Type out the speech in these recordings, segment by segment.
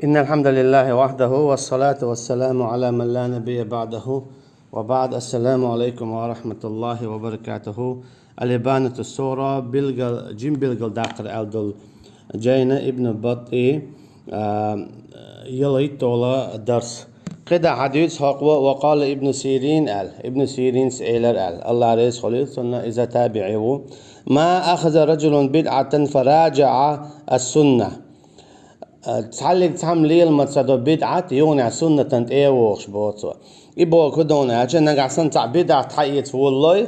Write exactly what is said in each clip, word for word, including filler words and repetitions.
إن الحمد لله وحده والصلاة والسلام على من لا نبي بعده وبعد. السلام عليكم ورحمة الله وبركاته. الإبانة الصغرى, билгал, жима билгал даккхар аьлла долу жайна Ибн Баттаи, а, ялхитталгӀа дарс. КхидӀа хьадуьйцу хӀокхо, وقال ابن سيرين аьлла. Ибн Сиринс элира аьлла. АллахӀ реза хуьлийла цунна, иза табиӀи ву. ما أخذ رجل بدعة فراجع السنة. Цхьаллиг цхьамма лела ма ца до бидӀат, юханехь суннатан тӀе а вогӀуш, боху цо. И боху хӀун ду аьлча, нагахь санна цхьаъ бидӀат хьаэца волалой,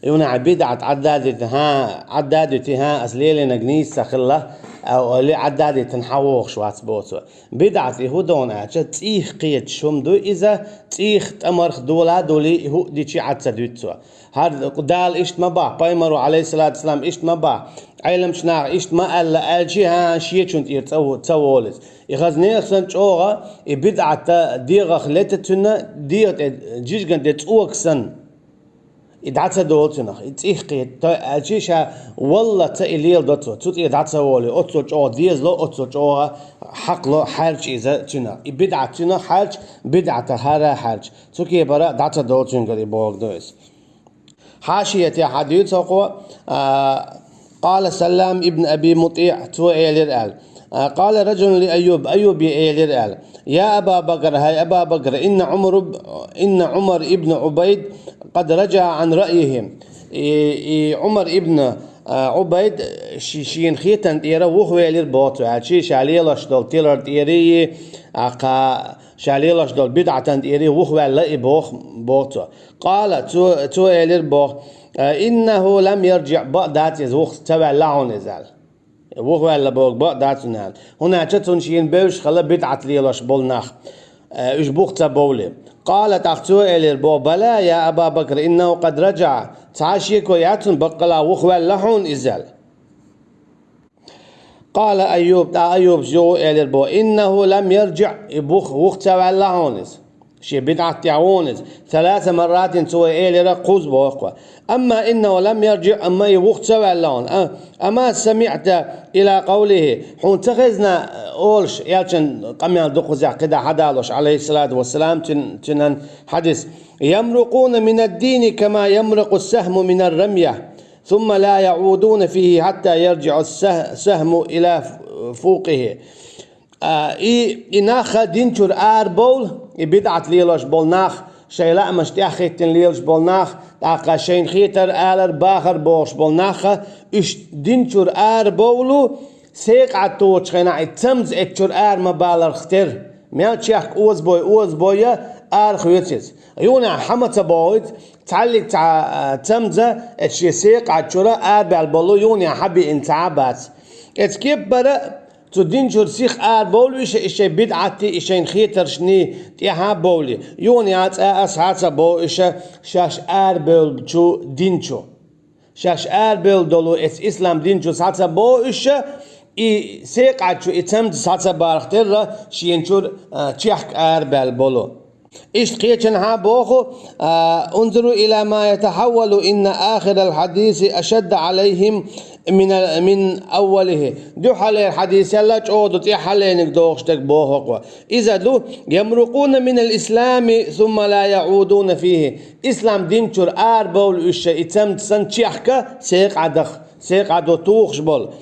юханехь бидӀат Ӏаддадита, хьан, Ӏаддадита, хьан, ас лелийнарг нийса ца хилла, а, ли Ӏаддадитина хьан вогӀуш вац, боху цо. БидӀат и хӀун ду аьлча, цӀийх кхеташ хӀума ду иза, цӀийх тӀамарх дола а долий, и хӀуъа дичи Ӏад ца дуьту цо. ХӀара Дала иштта ма боху, пайхамаро, Ӏалайхиссалату вассалам, иштта ма боху, Ӏеламчу наха иштта ма аьлла аьлчи, хьан, шечунна тӀера ца во-, ца волу иза. И хаза нехан санна чӀогӀа, и бидӀат дегӀах лета цуьнан, дегӀа тӀе, жижиган тӀе цӀока санна. И дӀа ца долу цунах, и цӀийх кхета, аьлчи, ша валлалц и леладо цо, цу тӀера дӀа ца волий, оццул чӀогӀа дезало, оццул чӀогӀа хьакхало хьаьрча иза цуьнах. И бидӀат цуьнах хьаьрча, бидӀатах хӀара хьаьрча. Цу кепара дӀа ца долу цуьнгара и бохург ду иза. Хьашиятехь хьадуьйцу хӀокхо, а, قال سلام ابن أبي مطيع, цо элира аьлла. А, قال رجل لأيوب, Айюбе элира аьлла: يا أبا بكر, хӀай Аба Бакр, إن عمر ب-, إن عمر ابن عبيد قد رجع عن رأيه. И, и Ӏумар ибн, а, Ӏубайд ши-, шена хетарна тӀера вухавелира, боху цо, аьлчи, ша лелош долу тилар тӀерий, а, кха, ша лелош долу бидӀатан тӀерий вухаваьлла и, боху, боху цо. قال, цо, цо элира, боху: إنه لم يرجع, бакъ дац иза, вуха ца ваьлла хьуна иза аьлла. Вухаваьлла бохург бакъ дац цуьнан аьлла. ХӀунда аьлча цунна шена бевзаш хилла бидӀат лелош болу нах, э, уьш бух ца бовлий. قال, тӀаккха цо элира, боху: بلى يا أبا بكر إنه قد رجع. Цхьа а шеко яц цунна, баккъала вухаваьлла хьуна иза аьлла. قال أيوب, тӀаккха Айюбас юха элира, боху: إنه لم يرجع, и бух, вуха ца ваьлла хьуна иза. Шен бидӀат тӀехь ву хьуна иза. ثلاث مرات, цо элира кхузза, боху. أما إنه لم يرجع, амма и вуха ца ваьлла хьуна. А, أما سمعت إلى قوله, хьуна ца хезна, олуш, элчан къамел ду кхузахь кхидӀа хьадалош, Ӏалайхиссалату вассалам, цуьн-, цуьнан хьадис: يمرقون من الدين كما يمرق السهم من الرمية. ثم لا يعودون فيه حتى يرجع السه-, السهم إلى فوقه. А, и, и нах дин чуьра арабовлу, и бидӀат лелош болу нах, шайн лаамаш тӀехӀиттина лелаш болу нах, тӀаккха шайна хетар, алар, бахар бохуш болу нах, уьш дин чуьра арабовлу, секъа Ӏад тухучу хенахь, и цамза эцчуьра ара ма баларх тера. Мел чехка озабой, озабой а, ара хоьцу иза. Юханехь хьан ма ца боху иза, цхьаллиг цхьа, а, цамза, эцу шен секъа Ӏад чуьра арабаьлла болу, юханехь хьан биъна цхьа а бац. Эцу кепара цу дин чуьра сиха арабовлу уьш, и шайн бидӀатий, и шайн хетаршний тӀаьхьа а бовлий. Юханехь цкъа а схьа а ца бо уьш, шаьш арабевллачу дин чу. Шаьш арабевлла долу эцу ислам дин чу схьа ца бо уьш, и секъа Ӏад чу и цамза схьа ца барх терра, шена чуьра, а, чехка арабаьлла болу. Иштта кхечанхьа боху, а, انظروا إلى ما يتحول إن آخر الحديث أشد عليهم من، من أوله. Дуьххьарлера хьадисел а чӀогӀа ду тӀаьххьарлениг дохуш дерг боху хӀокхо. Иза ду: يمرقون من الإسلام ثم لا يعودون فيه. Ислам дин чуьра арабовлу уьш, и цамза санна чехка, секъа Ӏадах, секъа Ӏадо тухуш болу.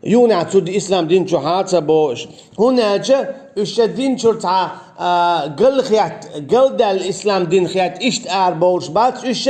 Юханехь цу ди-, ислам дин чу хьа а ца бо уьш. ХӀунда аьлча уьш дин чуьра цхьа, а, галхетта, галдаьлла ислам дин хетта, иштта арабовлуш бац уьш,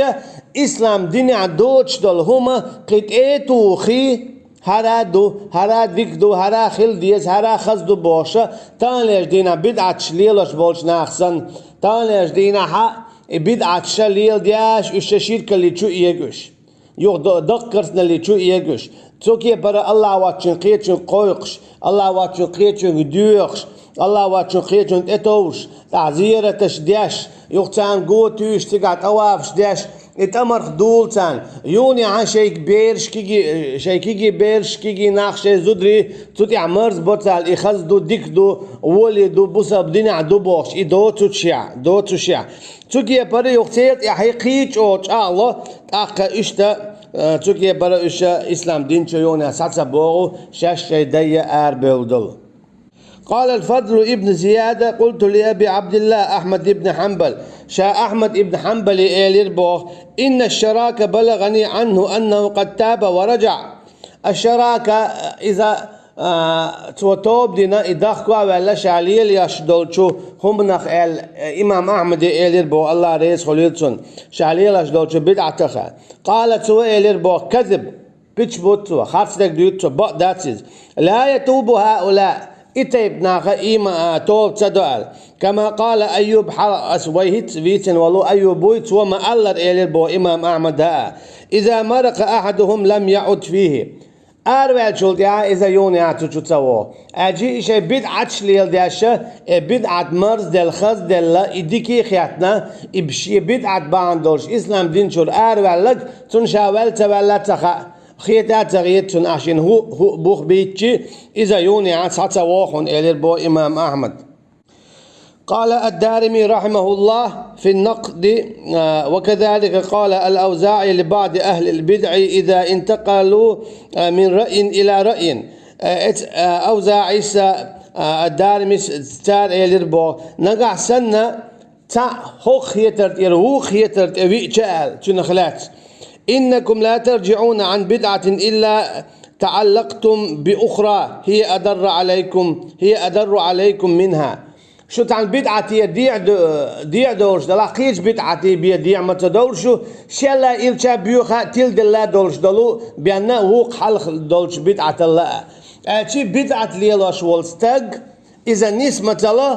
ислам динехь доцуш долу хӀума кхин тӀе а тухий, хӀара а ду, хӀара а дика ду, хӀара а хила деза, хӀара а хаза ду бохуш, таханлерчу дийнахь бидӀаташ лелош болчу нах санна, таханлерчу дийнахь а и бидӀаташ леладеш, уьш ширкалли чу эга уьш. Юха до-, даккхарсналли чу эга уьш. Цу кепара АллахӀ воцчун кхечуьнга кхойкхуш, АллахӀ воцчун кхечуьнга доьхуш, АллахӀ воцчун кхечунна тӀетовжуш, тӀаккха зераташ деш, юха царна го туьйсуш, цигахь тӀавафаш деш, и тӀамарх дуьллу царна. Юханехь шайн бераш кегий, шайн кегий бераш, кегий нах, шайн зударий цу тӀехь марзбо цара, и хаза ду, дика ду, воли ду, бусалба динехь ду бохуш, и доцучехь, доцушехь. Цу кепара юха церан тӀаьхье кхин а чӀогӀа чӀагӀло, тӀаккха иштта, э, цу кепара уьш ислам дин чу юханехь схьа ца богӀу, шаьш шайн дайя арабевлла долу. قال الفضل ابن زياد: قلت لأبي عبد الله أحمد بن حنبل, ша Ахьмад ибн Хьанбале элира боху: إن الشراك بلغني عنه أنه قد تاب ورجع. Аш-Шарака, иза, а, цо тоба дина, и дахко а ваьлла, ша лелош долчу хӀуманах аьлла, имам Ахьмаде элира боху, АллахӀ реза хуьлийла цунна, ша лелош долчу бидӀатаха. قال, цо элира боху: كذب. Пич бу цо, харцдерг дуьйцу цо, бакъ дац иза. لا يتوب هؤلاء, и тайпа наха има, а, тоба ца до аьлла. كما قال أيوب, хьалха ас вай хӀинца вийцина волу Айюб вуй, цо ма-аллара элира боху имам Ахьмада: إذا مرق أحدهم لم يعد فيه. Араваьллачул тӀаьхьа иза юханехьа цу чу ца вогӀу. Аьлча и шайн бидӀаташ леладеш, э, бидӀат марзделла, хазделла, и дика а хеттина, и шен бидӀат бахьана долуш ислам дин чуьра араваьлларг, цунна ша ваьлла ца ваьлла а ца хаьа. Хета а ца хета цунна, ахь шена хӀу, хӀу бух бийцчи, иза юханехьа схьа ца вогӀу хьуна, элира боху имам Ахьмад. قال الدارمي رحمه الله في النقد, а, وكذلك قال الأوزاعي لبعض أهل البدع إذا انتقلوا, а, من رأي إلى رأي. А, эц-, а, АвзаӀис, а, ад-Даримис цара элира боху: нагахь санна цхьаъ хӀокху хетар тӀера вукху хетар тӀе виъча аьлла, цуьнах лаьцна: إنكم لا ترجعون عن بدعة إلا تعلقتم بأخرى هي أضر عليكم، هي أضر عليكم منها. Шу цхьана бидӀате дехьа д-, дехьа долуш делахь, кхечу бидӀате бен дехьа ма ца довлу шу, шелла, ирча, боьха а тиладелла долуш долу бен а, вукху хьалха долчу бидӀатал а. Аьлча бидӀат лелош волу стаг, иза нис ма ца ло,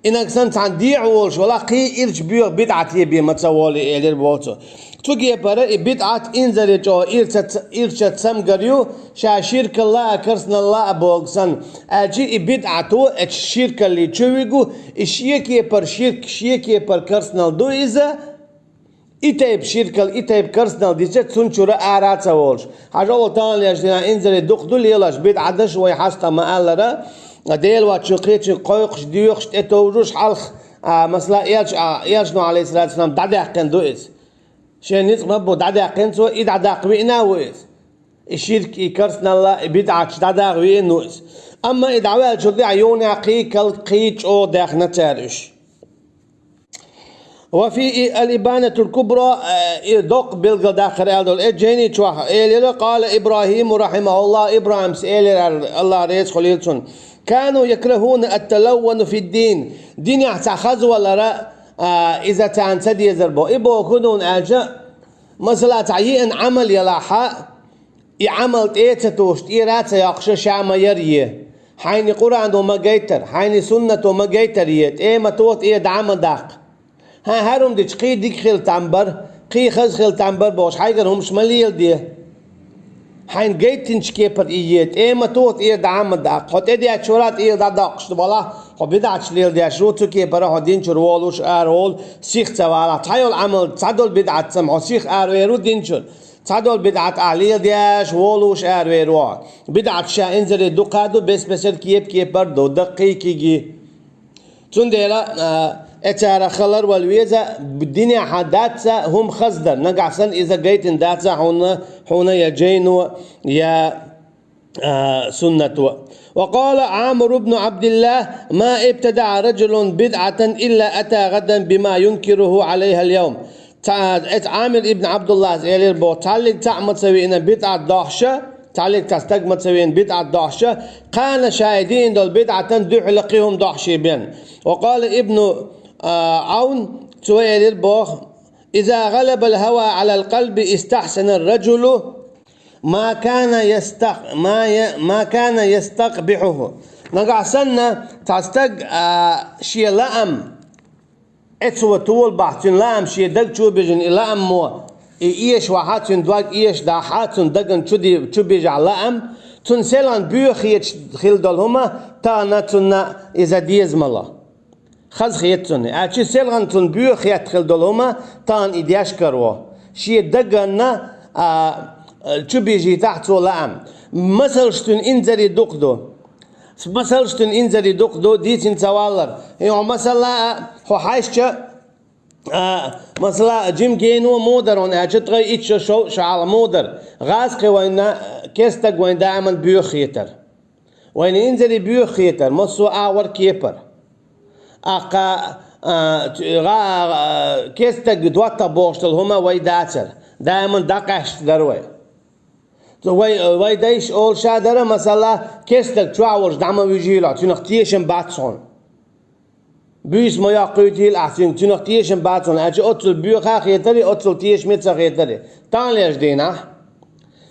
и нагахь санна цхьана дехьа волуш валахь, кхин ирча, боьха бидӀате бен ма ца волий, элира боху цо. Цу кепара и бидӀат инзаре чӀогӀа ирча ц-, ирча цамгар ю, ша ширкалла а, карсаналла а бохург санна. Аьлча и бидӀато эцу ширкалле чу вигу, и шен кепара ширк, шен кепара карсанал ду иза, и тайпа ширкал, и тайпа карсанал дича, цунна чуьра ара а ца волуш. Хьажа, вай таханлерчу дийнахь инзаре дукха ду лелош бидӀаташ, вай хьаста ма-аллара, Дела воцчун, кхечун кхойкхуш, доьхуш, тӀетовжуш хьалха, а, масала, элча, а, элчано, Ӏалайхиссалату вассалам, дӀадаьккхина ду иза. Шен ницкъ ма бу, дӀадаьккхина цо, и дӀадаккха виъна а ву иза. И ширк, и карсаналла, и бидӀаташ дӀадаккха виъна ву иза. Амма и дӀаваьллачул тӀаьхьа юханехьа кхин кал-, кхин чӀогӀа даьхна цара уьш. وفي الإبانة الكبرى, э, и доккха билгалдаккхар аьлла долу, э, Джейни чохь элира, قال إبراهيم رحمه الله, ИбрахӀимс элира, АллахӀ реза хуьлийла цунна: كانوا يكرهون التلون في الدين. Динехь цхьа хазвалара, а, иза царна ца дезар боху. И боху хӀун ду аьлча, масала, цхьа йиъна Ӏамал ялахь, и Ӏамал тӀе а ца тухуш, тӀера а ца йоккхуш, ша ма яр е. Хьайна Къуръано ма гайтар, хьайна суннато ма гайтар е, тӀе ма тоха, тӀера дӀа а ма даккха. ХӀан, хӀара хӀума дича кхин дика хила там бар, кхин хаза хила там бар бохуш, хьайгара хӀумаш ма леладе. Хьайна гайтинчу кепара и е, тӀе ма тоха, тӀера дӀа а ма даккха. Хьо тӀедетташ вара, тӀера дӀадоккхуш валахь, хьо бидӀаташ леладеш ву, цу кепара хьо дин чуьра волуш, араволу, сиха ца валахь. Цхьайолу Ӏамал, цхьадолу бидӀат сама хьо сиха аравер ву дин чуьра. Цхьадолу бидӀат ахь леладеш, волуш аравер ву хьо. БидӀаташ ша инзаре дукха ду, бес-бесара, кеп-кепара ду, даккхий, кигий. Цундела, а, э, цара хилар вала веза, динехь дац хӀума хаздар, нагахь санна иза гайтина дац хьуна, хьуна я Джейно, я, а, суннато. وقال عامر بن عبد الله: ما ابتدع رجل بدعة إلا أتى غدا بما ينكره عليها اليوم. Ца-, эцу Ӏамир ибн Ӏабдуллас элира боху: цхьаллиг цхьаъ ма ца виъна бидӀат дохьуша, цхьаллиг цхьа стаг ма ца виъна бидӀат дохьуша, кхана ша и диъна долу бидӀатан дуьхьала кхин хӀума дохьуш бен. وقال ابن, а, Ӏавн, цо элира боху: إذا غلب الهوى على القلب استحسن الرجل ما كان يستق-, ما ي-, ما كان يستقبحه. Нагахь санна цхьа стаг, а, шен лаам, эцо тола бахь, цуьнан лаам шен даг чу бижина, и лаамо, и эша вахьа, цуьнан дог эша дахьа, цуьнан дагана чу ди-, чу бижахь лаам, цунна селхана боьха хеташ хила долу хӀума тахана цунна иза деза ма ло. Хаза хета цунна. Аьлча селхана цунна боьха хетта хила долу хӀума тахана и деш каро. Шен дагана, а, а, чу бижийтахь цо лаам. Масалш цуьнан инзаре дукха ду. Масалш цуьнан инзаре дукха ду, дийцина ца валлар. И хьо масала а, хьо хьаьжча, а, масала, жима гено муха дара хьуна аьлча, ткъе итт шо, шо, шо хьалха муха дара. ГӀазкхи вайна, кестаг вайн даиман боьха хетара. Вайна инзаре боьха хетар, массо а агӀор кепара. Аккха, а, ц-, гӀа-, а, кестаг доттагӀа бохуш долу хӀума вай дацара. Даиман дӀакъаьсташ дара вай. Цу вай, вай дайша олуш а дара, масала, кестаг чохь волуш дӀа ма вижийла, цуьнах тешам бац хьуна. Буьйса ма йоккхуьйтийла ахь цуьнга, цуьнах тешам бац хьуна, аьлча оццул боьха а хетаре, оццул тешаме ца хетаре. Таханлерчу дийнахь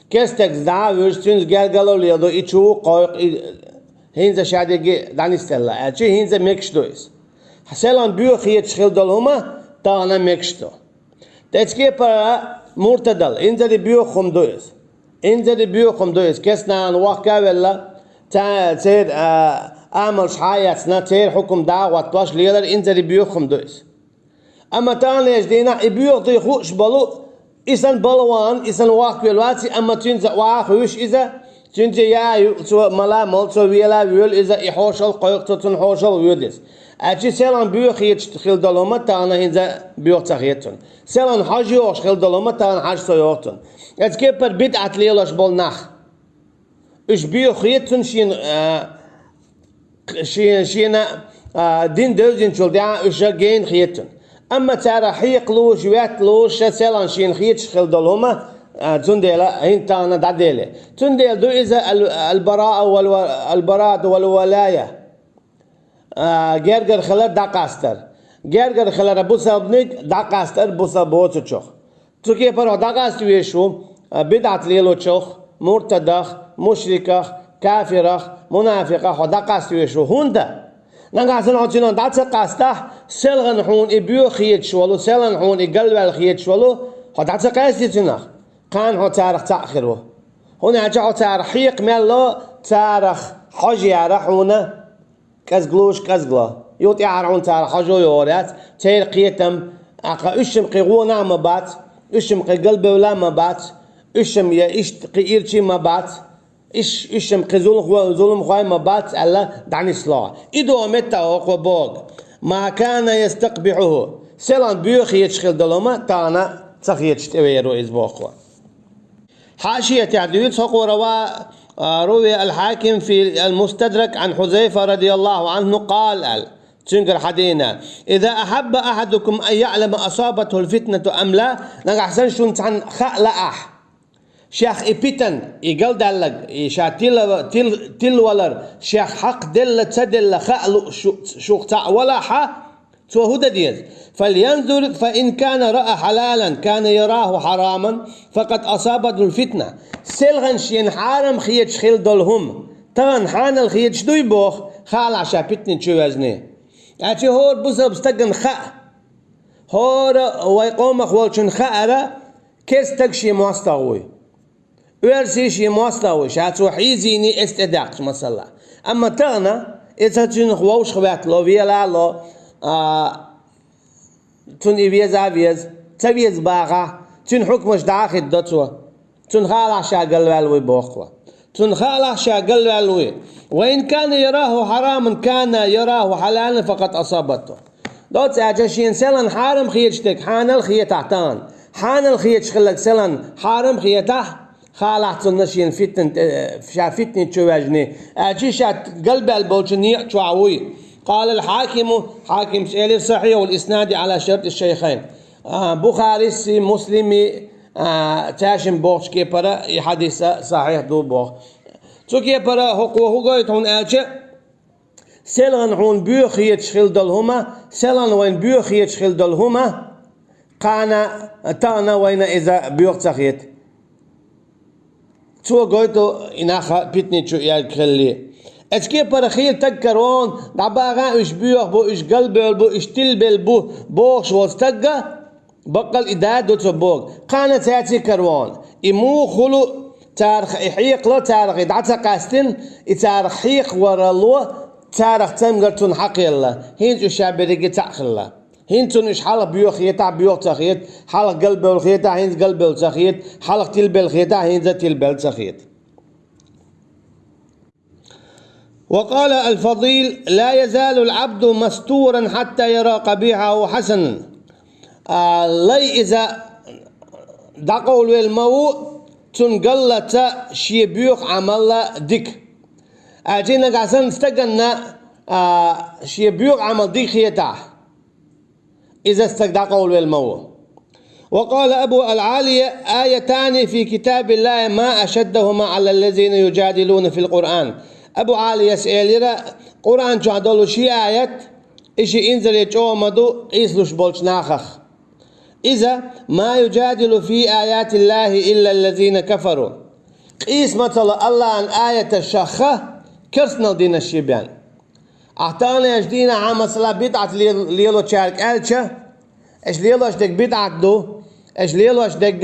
кестагца дӀа а вуьжуш, цуьнца гергарло леладо, и чу ву кхойкху, и хӀинца шадерриге дӀанисделла, аьлча хӀинца мегаш ду иза. Селхана боьха хеташ хила долу хӀума тахана мегаш ду. Эцу кепара муртадал, инзаре боьха хӀума ду иза. Инзаре боьха хӀума ду иза. Кест-нана вохка а велла, ца-, церан, а, амалш хьа а эцна, церан хьукам дӀа а хӀоттош лелар инзаре боьха хӀума ду иза. Амма таханлерчу дийнахь и боьха дуй хууш болу, и санна балван, и санна вохка велла вац, амма цуьнца охьа а хуьйш иза, цуьнца яа а юа, цо мала а молу, цо вела а воьлу иза, и хьошалгӀа кхойкху цо, цунна хьошалгӀа воьду иза. Аьлча селхана боьха хеташ хила долу хӀума тахана хӀинца боьха ца хета цунна. Селхана хьожа йогӀуш хила долу хӀума тахана хьожа ца йогӀу цунна. Эцу кепара бидӀат лелош болу нах. Уьш боьха хета цунна шена, а, шен-, шена, а, дин девзинчул тӀаьхьа уьш гена хета цунна. Амма царах хьекха лууш, ветта лууш, ша селхана шена хеташ хила долу хӀума, а, цундела хӀинца тахана дӀаделе. Цундела ду иза ал-, аль-бараа вал ва-, аль-бараату вал валая. А, гергара хилар, дӀакъастар. Гергара хилар бусалбаниг, дӀакъастар бусалба воцучух. Цу кепара хьо дӀакъаста везаш ву, а, бидӀат лелочух, муртадах, мушриках, кафирах, мунафикъах хьо дӀакъаста везаш ву. ХӀунда? Нагахь санна хьо цуьнан дӀа ца къастахь, селхана хьуна и боьха хеташ волу, селхана хьуна и галваьлла хеташ волу, хьо дӀа ца къаьсти цуьнах, кхана хьо царах цхьаъ хир ву. ХӀунда аьлча хьо царах хьекха мел ло, царах хьожа яра хьуна кӀезиг лууш кӀезиг ло. Юха тӀаьхьара хьуна царах хьожа йогӀур яц, церан кхетам, аккха уьш-м кхин гӀо а ма бац, уьш-м кхин галбевлла а ма бац, уьш-м я иштта кхин ирчий а ма бац, иш-, уьш-м кхин зулхо-, зуламхой а ма бац аьлла, дӀанисло. И догӀу метта а хӀокхо боху. Ма кана ястакъбихьуху. Селхана боьха хеташ хила долу хӀума тахана ца хеташ тӀевер ву иза боху. Хьашиятехь дуьйцу хӀокхо: рава, а, рувия аль-Хьаким фи аль-Мустадрак ан Хьузайфа радияллаху анху къала аьлла. Цуьнгара хьадийна: «Иза ахьабба ахьадукум ан яълама асабатхул фитнату ам ла», нагахь санна шуна цхьанна хаа лаахь, шех и питан, и галдаьллаг, и ша тила-, тил-, тилвалар, шех хьакхаделла, ца делла хаа лууш шу-, шух цхьаъ валахьа, цо хӀун дан деза? «Фальянзур, фа ин кана раа хьалалан, кана яраху хьараман, факъад асабатхул фитна». Селхана шена хьарам хеташ хила долу хӀума, тахана хьанал хеташ дуй боху, хаалахь ша питанан чу ваьзний. Аьлча хӀора бусалба стагана хаьа. ХӀора вай къомах волчун хаьара, кестаг шен мостагӀа вуй. Оьрсий шен мостагӀа вуй, ша цо хьийзийний эс тӀедаьккхаш, масала. Амма тахана, иза цуьнах вовшах веттало, велало, а, цунна и веза а веза, ца веза бахахь, цуьнан хьукмаш дӀа а хӀиттадо цо. Цунна хаалахь ша галваьлла вуй боху. Цунна хаалахь ша галваьлла вуй. «Ва ин кана яраху хьараман, кана яраху хьалалан, факъад асабатху». Доцца аьлча шена селхана хьарам хеташ дерг хьанал хетахь тахана. Хьанал хеташ хилларг селхана хьарам хетахь, хаалахь цунна шена фитнан тӀе, ша фитнан чу ваьжний. Аьлча ша галбаьлла болчу некъа чохь вуй. Къала аль-Хьакиму, Хьакимс элира: «Сахьихьул иснади ала шарти шайхайн». А, Бухарис, Муслими, а, цаьшин бохучу кепара и хьадис а сахьихь ду боху. Цу кепара хӀокхо хӀун гойту хьуна аьлча, селхана хьуна боьха хеташ хила долу хӀума, селхана вайна боьха хеташ хила долу хӀума, кхана, тахана вайна иза боьха ца хета. Цо гойту и нах питни чу эгна хилли. Эцу кепара хила таг карон, дӀабаха уьш боьха бу, уьш галбевлла бу, уьш тилбелла бу, бохуш волу стагга, баккъал и да ду цо боху. Кхана цаьрций карвон. И муха хуьлу, царах и хьекхало, царах и дӀа ца къаьстина, и царах хьекхаварало, царах цамгар цунна хьакхелла. ХӀинца уьш ша берриге цхьаъ хилла. ХӀинца цунна уьш хьалха боьха хетахь, боьха ца хета, хьалха галбевлла хетахь, хӀинца галбевлла ца хета, хьалха тилбелла хетахь, хӀинца тилбелла ца хета. وقال الفضيل: «لا يزال العبد مستورا حتى يرى قبيحه حسنا». А, лай иза дӀакъовлавелла ма ву, цунна галлаца шен боьха Ӏамал дика. Аьлча нагахь санна стаганна, а, шен боьха Ӏамал дика хетахь, иза стаг дӀакъовлавелла ма ву. وقال أبو العالية: آيتان في كتاب الله ما أشدهما على الذين يجادلون في القرآن. Абу Ӏалияс элира, Къуръан чохь долу ши аят, и ши инзаре чӀогӀа ма ду къийсалуш болчу нахах. Иза: ما يجادل في آيات الله إلا الذين كفروا. Къийса ма ца ло Аллахьан аяташ шаьхха керстанал динарш ши бен. Ахь таханлерчу дийнахь, масала, бидӀат ле-, лелочаьрга аьлча, аша лелош дерг бидӀат ду, аша лелош дерг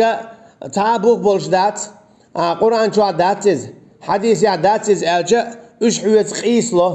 цхьа а бух болуш дац, а, Къуръан чохь дац иза, хьадисехь дац иза аьлча, уьш хьоьца къийса ло.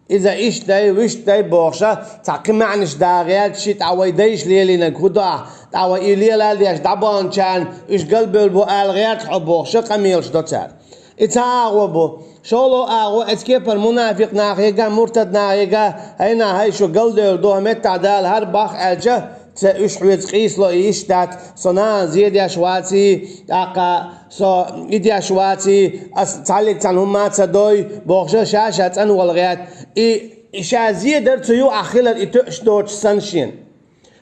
Иза иштта дай, вуьшта дай бохуша, цхьа кхин маьӀнаш да гӀерташ, тӀаккха вай дайша лелийнарг хӀун до ахь, тӀаккха вай и лела а деш дӀабаханчарна уьш галбевлла бу ала гӀерта хьо бохуша, къамелаш до цара. И цхьа агӀо бу. ШолгӀа агӀо, эцу кепара мунафикъ нахега, муртад нахега, хӀай нах, хӀай шу галдевлла ду, хӀокху меттехь Дала хӀара боху аьлча, ца уьш хьоьца къийса ло, и иштта дац, со нахана зе деш ваций, тӀаккха со и деш ваций, ас цхьаллиг цхьана хӀумма а ца дой, бохуша, ша-ша цӀанвала гӀерта. И, и ша зе дар цу юкъахь хилар и тоьуш доцуш санна шена.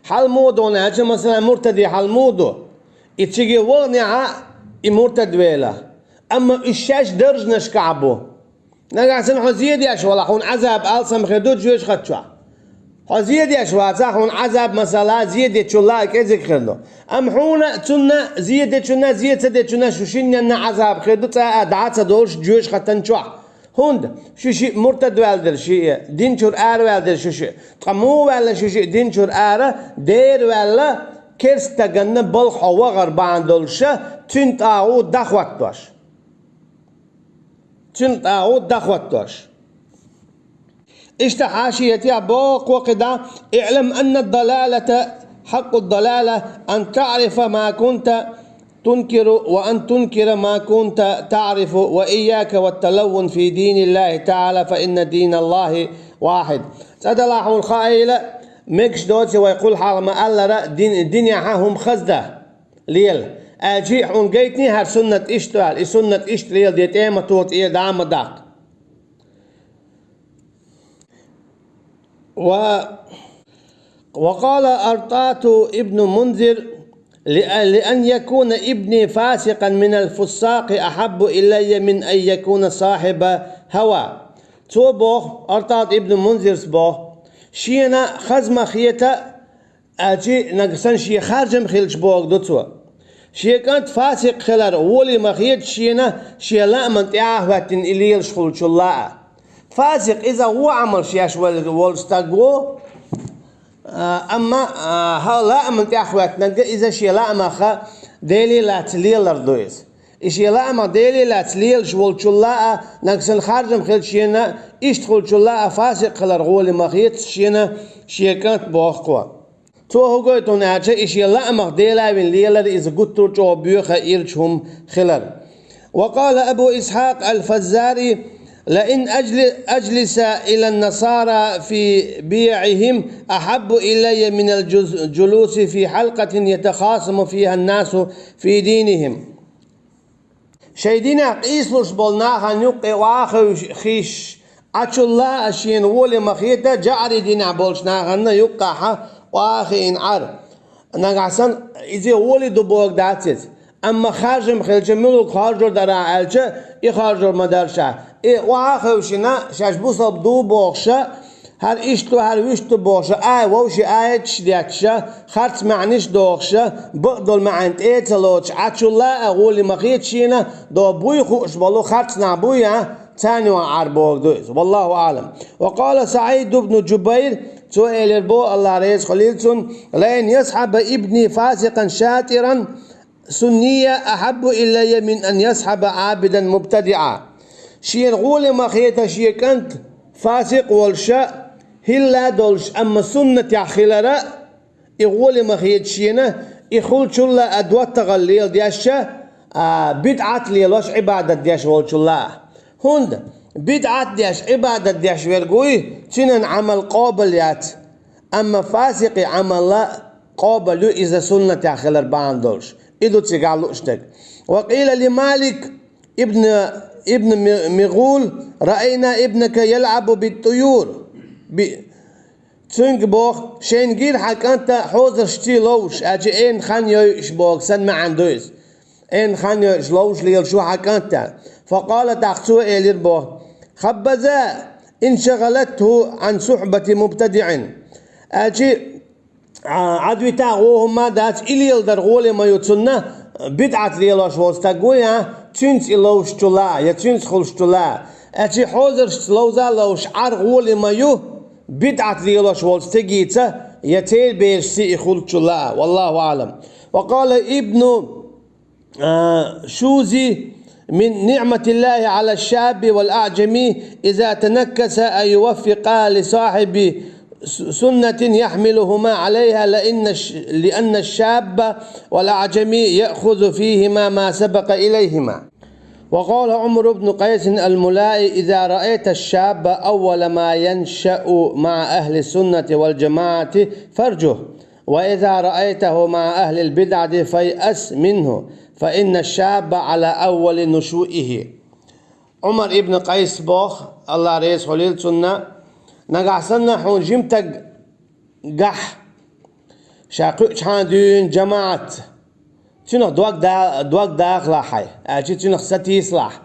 Хьал муха ду аьлча, масала, муртаде хьал муха ду? И циге ваханехь а и муртад вела. Амма уьш шаьш даржанашкахь бу. Нагахь санна хьо зе деш валахь, хьуна Ӏазаб алсам хир ду жоьжахати чохь. Хьо зе деш вацахь, хьуна Ӏазаб, масала, зе дечул а кӀезиг хир ду. Амма хьуна а, цунна а, зе дечунна а, зе ца дечунна а, шу шинненна а Ӏазаб хир ду цкъа а дӀа ца долуш жоьжахатан чохь. ХӀунда шу шиъ муртад ваьлла дела шиъ, дин чуьра араваьлла дела шу шиъ, ткъа муха ваьлла шу шиъ дин чуьра ара, дера ваьлла, керста стаганна балха хьо вахар бахьана долуша, цуьнан тӀагӀут дӀахӀоттош. Цуьнан тӀагӀут дӀахӀоттош. Иштта хьашиятехь боху кхидӀа: اعلم أن الضلالة حق الضلالة أن تعرف ما كنت تنكر وأن تنكر ما كنت تعرف وإياك والتلون في دين الله تعالى فإن دين الله واحد. ЦӀа далахь хьуна хаийла, мегаш доций вай кхул хьалха ма-аллара, дин, динехь хӀума хаза дан лела. Аьлча а хьуна гайтиний хӀара суннат иштта ваьлла, и суннат иштта леладе тӀе а ма тоха, тӀера дӀа а ма даккха. و-، وقال أرطاة ابن منذر: لأ-، لأن يكون ابني فاسقا من الفساق أحب إلي من أن يكون صاحب هوى. Цо боху, Артат ибн Мунзирс боху, шена хаза ма хета, аьлча а нагахь санна шен харжам хилча боху ду цо. Шен кӀант фасикъ хилар гӀоле ма хета шена, шен лааман тӀаьхьа а хӀоьттина и лелаш хилчул а. Фасикъ иза вон Ӏамалш еш вал-, волу стаг ву, а, амма, а, хьан лааман тӀаьхьа хӀоьттинарг иза шен лаамах Деле лаьцна лелар ду иза. И шен лаамах Деле лаьцна лелаш волчул а, нагахь санна харжам хилча шена, иштта хилчул а фасикъ хилар гӀоле ма хета шена шен кӀант боху кхо. Цо хӀун гойту аьлча, и шен лаамах Дела вина лелар иза гуттар а чӀогӀа боьха ирча хӀума хилар. وقال أبو إسحاق الفزاري: لأن أجل-، أجلس إلى النصارى في بيعهم أحب إلي من الجز-، الجلوس في حلقة يتخاصم فيها الناس في دينهم. Шайн динехь къийсалуш болу нахана юккъе охьахевш-, хиш Ӏачул а шена гӀоле ма хета, жаӀарийн динехь болчу нахана юккъехь охьахиъна Ӏар. Нагахь санна иза гӀоле ду бохург дац иза. Амма харжам хилча, муьлхарг харжур дара аьлча, и харжур ма дара ша. И охьахевшина, шаьш бусалба ду бохуша, хӀара иштта ду, хӀара вуьшта ду бохуша, ай, вовшийн аяташ детташа, харц маьӀнаш дохуша, бакъдолу маьӀна тӀе а ца лоцуш, Ӏачул а гӀоле ма хета шена, догӀу буй хууш болу харц нах буй а, царна юкъахь Ӏар бохург ду иза. والله أعلم. وقال سعيد بن جبير, цо элира боху, АллахӀ реза хуьлийла цунна: لأن يصحب ابني فاسقا شاطرا سنيا أحب إلي من أن يصحب عابدا مبتدعا. Шена гӀоле ма хета шен кӀант фасикъ волуша, хӀилла а долуш, амма суннатехь хилара, и гӀоле ма хета шена, и хилчул а доттагӀалла леладеш а, а, бидӀат лелош, Ӏибадат деш волчул а. ХӀунда бидӀат деш, Ӏибадат деш верг вуй, цуьнан Ӏамал къобал яц, амма фасикъийн Ӏамал къобал ю, иза суннатехь хилар бахьана долуш. И ду цигахь лууш дерг. وقيل لمالك ابن ابن مغول: رأينا ابنك يلعب بالطيور. Цуьнга боху: «Шайна гира хьан кӀанта хьозаршций ловзуш, аьлча эн хан йойуш», боху, сан маьӀна ду иза. «Эн хан йойуш ловзуш лелаш ву хьан кӀанта». فقال, тӀаккха цо элира боху: «خبذا إن شغلته عن صحبة مبتدع». Аьлча, а, Ӏадвита гӀо хӀумма дац, и леладар гӀоле ма ю цунна, бидӀат лелош волу стаг ву, я цуьнца и ловзуш чу лаа, я цуьнца хуьлуш чу лаа. Аьлча хьозаршца ловза а ловзуш Ӏар гӀоле ма ю, бидӀат лелош волу стегица, я церан берашца и хуьлуш чу лаа. والله أعلم. وقال ابن آه، شوزي: من نعمة الله على الشاب والأعجمي إذا تنكس أن يوفق لصاحب س-، سنة يحملهما عليها، لأن الش-، لأن الشاب والأعجمي يأخذ فيهما ما سبق إليهما. وقال عمرو بن قيس الملائي: إذا رأيت الشاب أول ما ينشأ مع أهل السنة والجماعة فارجه، وإذا رأيته مع أهل البدعة فيأس منه، فإن الشاب على أول نشوئه. Ӏумар ибн Къайс боху, АллахӀ реза хуьлийла цунна: нагахь санна хьуна жимтаг гахь, ша кхуьучхьана дуьйна жамаӀат, цуьнах дог да-, дог дахалахь хьайн, аьлча цуьнах сатийсалахь.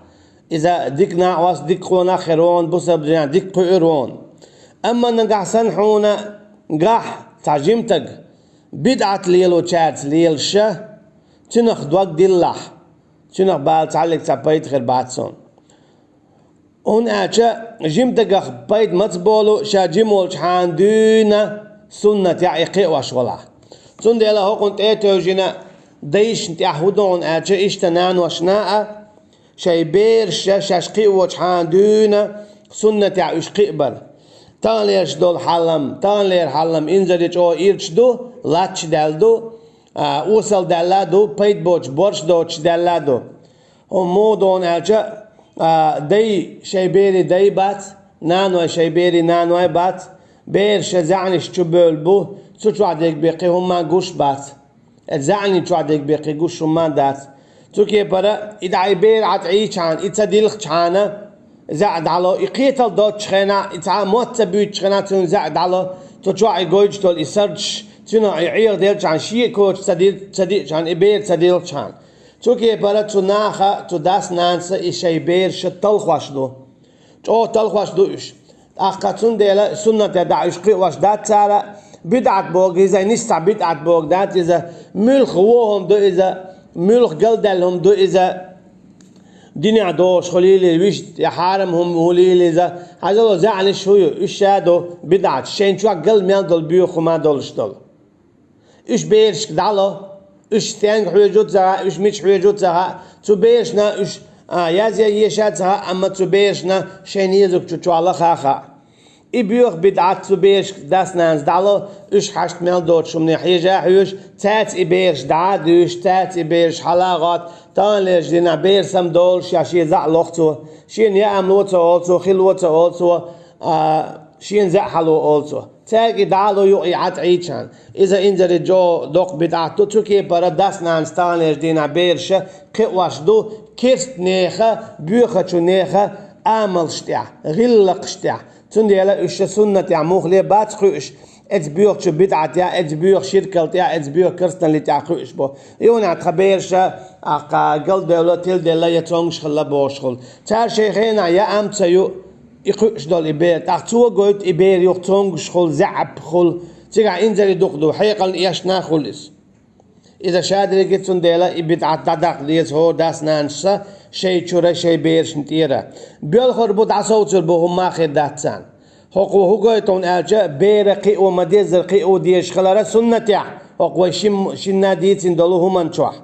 Иза дика накъост, дика къонах хир вон, бусалба динехь дика кхуьур вон. Амма нагахь санна хьуна гахь цхьа жимтаг, бидӀат лелочаьрца лелаша, цуьнах дог диллахь, цуьнах бала цхьаьллиг цхьа пайда хир бац суна. ХӀунда аьлча жимтагах пайда маца болу, ша жима волчхьана дуьйна суннатехь и кхиош валахь. Цундела хӀокхунна тӀе а тевжина, дайшна тӀехь хӀун ду хьуна аьлча, иштта наношна а, шайн бераша шаьш кхиочхьана дуьйна суннатехь уьш кхиабар. Таханлераш долу хьал-м, таханлера хьал-м инзаре чӀогӀа ирча ду, латташ даьлла ду, а, осал даьлла а ду, пайда боцуш борш доцуш даьлла а ду. ХӀума муха ду хьуна аьлча, а, дай шайн берийн дай бац, наной шайн берийн наной бац, бераша заьӀнаш чу бевлла бу, цу чохь дерг бен кхин хӀумма гуш бац. Иза заьӀнийн чохь дерг бен кхин гуш хӀумма дац. Цу кепара и дӀа и бер Ӏад Ӏийчхьана, и ца дилхчхьана, заьӀа дӀало, и кхетал доцучу хенахь, и цхьа а мотт ца буьйцучу хенахь, цуьнан заьӀа дӀало, цу чохь и гойтуш долу и сардаш, цуьнан и Ӏеха делчхьана, шен а коча ца дил-, ца диъчхьана, и бер ца дилхчхьана. Цу кепара цу наха, цу дас-нанаса и шайн бераша талхош ду. ЧӀогӀа талхош ду уьш. ТӀаккха цундела суннатехь дӀа уьш кхиош дац цара, бидӀат бохург иза, нисса цхьа бидӀат бохург дац иза, муьлха вон хӀума ду иза, муьлха галдаьлла хӀума ду иза, динехь догӀуш хуьлийла, вуьшта я хьарам хӀума хуьлийла иза, хьажал, заьӀнаш хӀун ю, уьш ша ду бидӀат, шайн чохь гал мел долу боьха хӀума долуш долу. Уьш берашка дӀало, уьш стенга хьоьжу ца хаьа, уьш мича хьоьжу ца хаьа, цу берашна уьш, а, язъян еша ца хаьа, амма цу берашна шайн езачу чохь лаха а хаьа. И боьха бидӀат цу берашка дас-нанас дӀало, уьш хьашт мел доцуш хӀумане хьежа а хьоьжуш, цаьрца и бераш дӀа а дуьйш, цаьрца и бераш хьала а гӀотту, таханлерчу дийнахь бер сам долуш, я шен заьӀ лоху цо, шена яа-м ло ца олу цо, хи ло ца олу цо, а, шена заьӀ хьало олу цо. Цаьрга и дӀало юкъа и Ӏад Ӏийчхьана. Иза инзаре чӀогӀа доккха бидӀат ду, цу кепара дас-нанас таханлерчу дийнахь бераша кхиош ду керстанеха, боьхачу неха амалш тӀехь, гӀиллакхаш тӀехь. Цундела уьш ша суннатехь муххале бац кхуьуш, эцу боьхачу бидӀат тӀехь, эцу боьха ширкал тӀехь, эцу боьха керстаналли тӀехь кхуьуш бу. Юханехь тхан бераша, ахкха, галдевлла, тиладелла я цомгуш хилла бохуш хуьлу. Цара шайн хенахь яа-м ца ю, и кхуьуш долу и бер. ТӀаккха цо гойту и бер юха цомгуш хуьлу, заьӀап хуьлу. Цигахь инзаре дукха ду, хьекъална эшна а хуьлу иза. Иза ша дерриге цундела и бидӀат дӀадаккха деза хӀора дас-нанаса шайн чуьра, шайн берашна тӀера. Боьлхур бу, дӀасовцур бу, хӀумма а хир дац царна. ХӀокхо хӀун гойту хьуна аьлча, бер кхио ма-деззара кхио дезаш хилар суннатехь, хӀокху вай шим-, шинна дийцина долу хӀуманна чохь.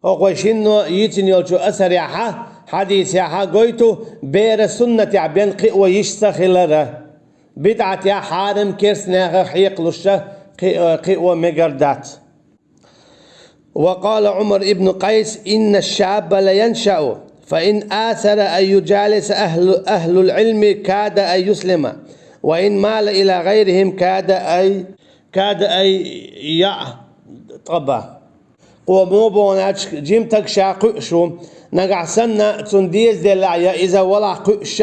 ХӀокху вай шинно йийцина йолчу асарехьа, хьадисехьа гойту бер суннатехь бен кхио йиш ца хилар. БидӀатехь, хьарам, керстанехах хьекхалуш кхи-, кхио мегар дац. وقال عمر بن قيس: إن الشاب لينشأ، فإن آثر أن يجالس أهل، أهل العلم كاد أن يسلم، وإن مال إلى غيرهم كاد أن، كاد أن يعطب. Кхо муха боху аьлча, жимтаг ша кхуьуш ву, Нагахь санна цунна дезаделлехь, я иза валахь кхуьуш,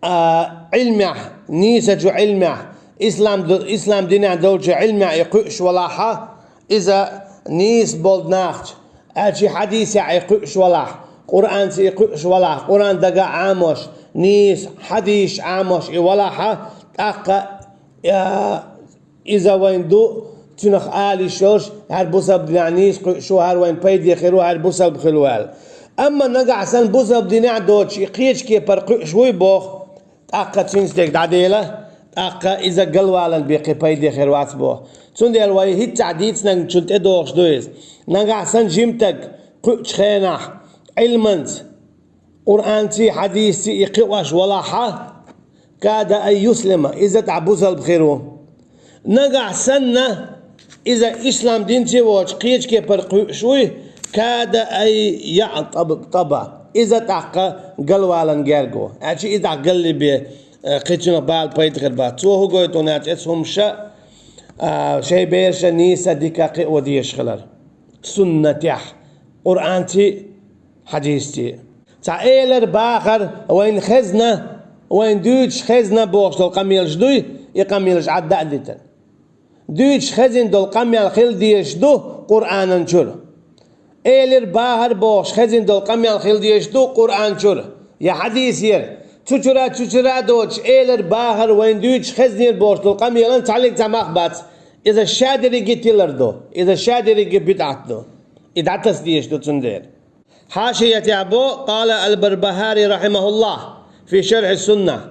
а, Ӏилмехь, нийсачу Ӏилмехь, ислам ду-, ислам динехь долчу Ӏилмехь и кхуьуш валахьа, иза нийса болу нахча, аьлчи хьадисехь и кхуьуш валахь, Къуръанца и кхуьуш валахь, Къуръан дага Ӏамош, нийса хьадисаш Ӏамош и валахьа, тӀаккха, а, иза вайн ду, цуьнах ала йиш йолуш, хӀара бусалба динехь нийса кхуьуш ву, хӀара вайн пайде хир ву, хӀара бусалба хила ву аьлла. Амма нагахь санна бусалба динехь доцуш и кхечу кепара кхуьуш вуй боху, тӀаккха цуьнца дерг дӀадела, тӀаккха иза галвалан бен кхин пайде хир вац боху. Цундела вай хӀинццехь дийцинарг чунна тӀедогӀуш ду иза. Нагахь санна жима стаг кхуьучу хенахь, Ӏилманца, Къуръанций, хьадисций и кхиош валахьа, када ай юслима, иза тӀаккха бусалба хир ву. Нагахь санна, иза ислам динций воцуш кхечу кепара кхуьуш вуй, када ай яъ таб-, таба, иза тӀаккха галвалан герга ву. Аьлчи иза тӀаккха галли бен, э, кхин цуьнах бала пайда хир бац. Цо хӀун гойту аьлча, эцу хӀумаша, а, шайн бераша нийса дика кхио дезаш хилар. Суннатехь, Къуръанций, хьадисций. Цхьа элар бахар вайн хезна, вайн дуьйцуш хезна бохуш долу къамелаш дуй, и къамелаш Ӏадда а дитар. Дуьйцуш хезна долу къамел хила дезаш ду Къуръанан чуьра. Элира бахар бохуш хезна долу къамел хила дезаш ду Къуръан чуьра, я хьадисера. Цу чуьра, цу чуьра доцуш элира бахар вайн дуьйцуш хезнера бохуш долу къамелан цхьаллиг цхьа мах бац. Иза шадерриге тилар ду, иза шадерриге бидӀат ду. И дӀатаса дезаш ду цундела. Хьашиятехь бо, къала Ал-Барбахари рахьимахуллахь, фи шархьи сунна.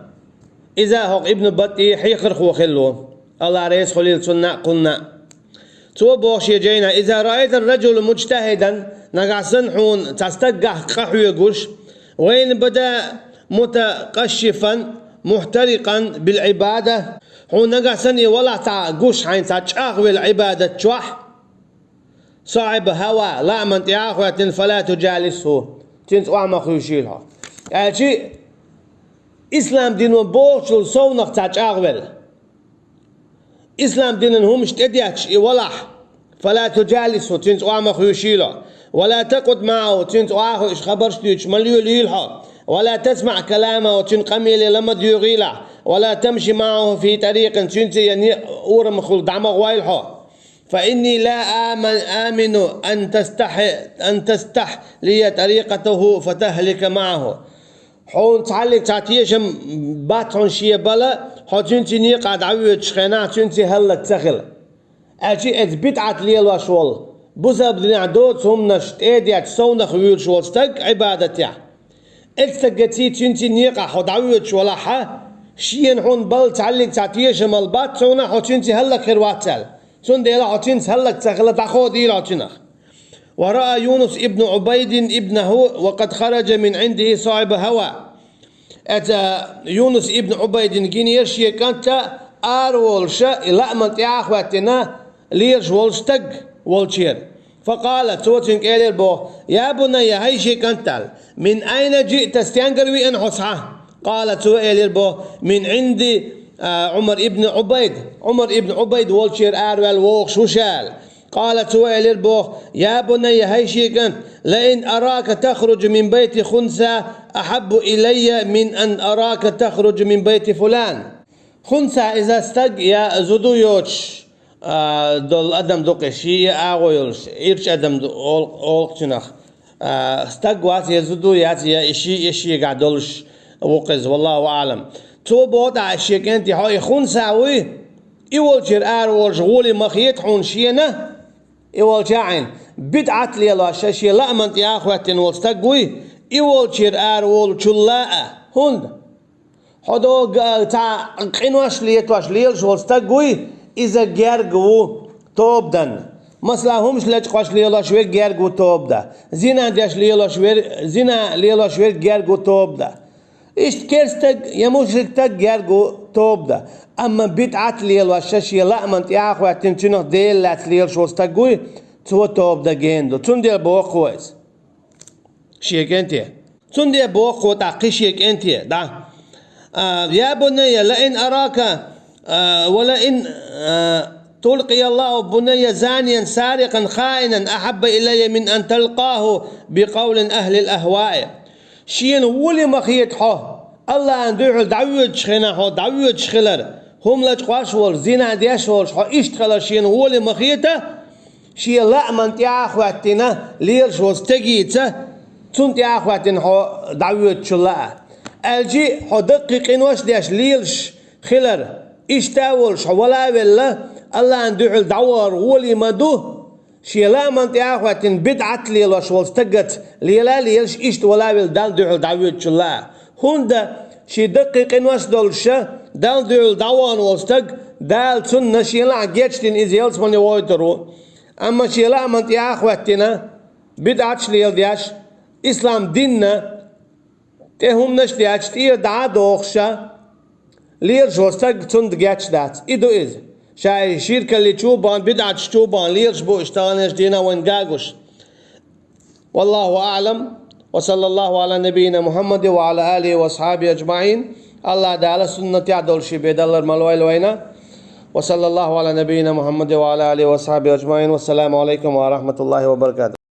Иза хӀокху Ибн БаттӀи хьехархо хилла ву. АллахӀ реза хуьлийла цунна а, кхунна а. Цо боху шен жайна: «Иза раайта ар-раджула муджтахьидан», нагахь санна хьуна цхьа стаггахь къахьоьгуш, «ва ин бада мутакъашшифан мухьтарикъан бил-Ӏибада», хьуна нагахь санна и валахь цхьа гуш хьайна цхьа чӀагӀвелла Ӏибадат чохь, «сахьиб хӀава», лааман тӀе а хӀоьттина, «фала туджалисху», цуьнца охьа ма хуьйшийла хьо. Аьлчи, ислам дино бохучул совнах цхьа чӀагӀвелла. Ислам динан хӀумаш тӀедетташ и валахь, «фала туджалисху», цуьнца охьа ма хуьйшийла хьо. «Вала такъуд маӀаху», цуьнца охьа а хуьйш хабарш дуьйцуш ма лелийла хьо. «Вала тасмаӀ каламаху», цуьнан къамеле ла ма доьгӀийла ахь. «Вала тамши маӀаху фи тӀарикъин», цуьнца я не-, урамахула дӀа ма гӀойла хьо. «Фа инни ла ама-, амину ан тастахь-, ан тастахьлия тарикъатаху фатахлика маӀаху». Хьуна цхьаллиг цхьа тешам бац хьуна шен бала, хьо цуьнца некъа дӀавоьдучу хенахь цуьнца хӀаллак ца хила. Аьлчи эцу бидӀат лелош волу, бусалба динехь доцу хӀуманаш тӀедетташ совнах вуьйлуш волу стаг Ӏибадатехь. Эцу стагаций цуьнций некъахь хьо дӀавоьдуш валахьа, шена хьуна бала цхьаллиг цхьа тешамал бац хьуна, хьо цуьнций хӀаллак хир вац аьлла. Цундела хьо цуьнца хӀаллак ца хила, дӀаходийла хьо цуьнах. «Ва раа Юнус ибн Убайдин ибнаху ва къад хараджа мин Ӏиндихи сахьибу хӀава». Эца Юнус ибн Убайдин гинера шен кӀанта араволуша, и лааман тӀе а хӀоьттина, лелаш волу стаг волчера. Факъала, цо цуьнга элира боху: «Я бунайя, хӀай шен кӀант», аьлла, «мин айна джиъта, стенгара веана хьо схьа?» Къала, цо элира боху: «Мин Ӏинди, а, Ӏумар ибн Ӏубайд». Ӏумар ибн Ӏубайд волчера араваьлла вогӀуш ву ша аьлла. Къала, цо элира боху: «Я бунайя, хӀай шен кӀант, ла ин арака тахруджу мин байти хунса ахьаббу илайя мин ан арака тахруджу мин байти фулан». Хунса иза стаг я зуда йоцуш, а, долу адам ду кхин, шен я агӀо йолуш, ирча адам ду, ол-, олу кхин цунах. А, стаг вац, я зуда яц, я и ши-, я шегахь долуш ву кхин иза, валлаху аӀлам. Цо боху тӀаккха шен кӀанте: «Хьо и хунса вуй, и волчера араволуш гӀоле ма хета хьуна шена, и волча а Ӏийна, бидӀат лелош ша шен лааман тӀе а хӀоьттина волу стаг вуй, и волчера араволучул а, хӀунда хьо догга цхьа къинош летош лелаш волу стаг вуй, иза герга ву тоба дан. Масала, хӀумаш лечкъош лелош верг герга ву тоба дан. Зина деш лелош вер-, зина лелош верг герга ву тоба дан. Иштта керстаг я мушрик стаг герга ву тоба дан. Амма бидӀат лелош ша шен лааман тӀе а хӀоьттина, цуьнах Дела лаьцна лелаш волу стаг вуй, цо тоба дан гена ду». Цундела боху вайца шен кӀанте. Цундела боху тӀаккха кхин шен кӀанте, да. А, я бунайя, ла ин арака, а, ва ла ин, а, تلقي الله بني زانيا سارقا خائنا أحب إلي من أن تلقاه بقول أهل الأهواء. Шена гӀоле ма хета хьо, Аллахьан дуьхьал дӀавоьдуш хилар хьо, дӀавоьдуш хилар, хӀума лачкъош волуш, зина деш волуш хьо иштта хилар шена гӀоле ма хета, шен лааман тӀе а хӀоьттина, лелаш волу стегица, цунна тӀе а хӀоьттина хьо дӀавоьдучул а. Аьлча хьо даккхий къинош деш лелаш хилар, иштта а волуш хьо вала а велла, Аллахьан дуьхьал дӀавахар гӀоле ма ду, шен лааман тӀе а хӀоьттина, бидӀат лелош волу стагаца лела а лелаш, иштта вала а велла, Далла дуьхьал дӀавоьдучул а. ХӀунда шен даккхий къинош долуша, Далла дуьхьал дӀавахана волу стаг, Дала цунна шен лаахь гечдина иза ялсамане вохуьйтур ву. Амма шен лааман тӀе а хӀоьттина, бидӀаташ леладеш, ислам динна тӀе хӀуманаш детташ, тӀера дӀа а дохуша, лелаш волу стаг цунна геч дац. И ду иза. Ша и ширкалли чу а бахана, бидӀаташ чу а бахана лелаш бу уьш таханлерчу дийнахь вайна гуш. والله أعلم، وصلى الله على نبينا محمد وعلى آله وأصحابه أجمعين. Аллахь Дала суннатехь долуш бен далар ма лойла вайна. وصلى الله على نبينا محمد وعلى آله وأصحابه أجمعين. والسلام عليكم ورحمة الله وبركاته.